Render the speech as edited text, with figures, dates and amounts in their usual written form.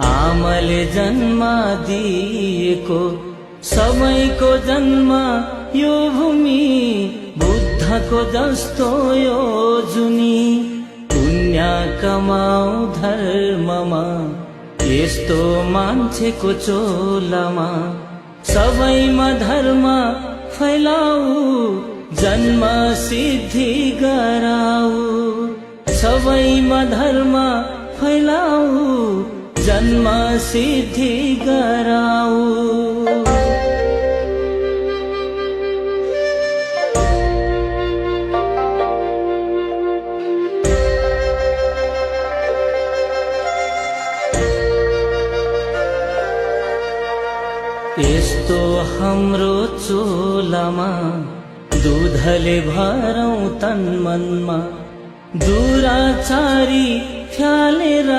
आमाले जन्म दिएको सबैको जन्म यो भूमि बुद्धको जस्तो यो जुनी पुण्य कमाऊ धर्ममा यस्तो मान्छेको चोलामा सबैमा धर्म फैलाऊ जन्म सिद्धि गराऊ सबैमा धर्म फैलाऊ जन्म सिद्धि गराऊ। यस्तो हाम्रो चोलामा दूधले भरौं तन मनमा दुराचारी फ्यालेर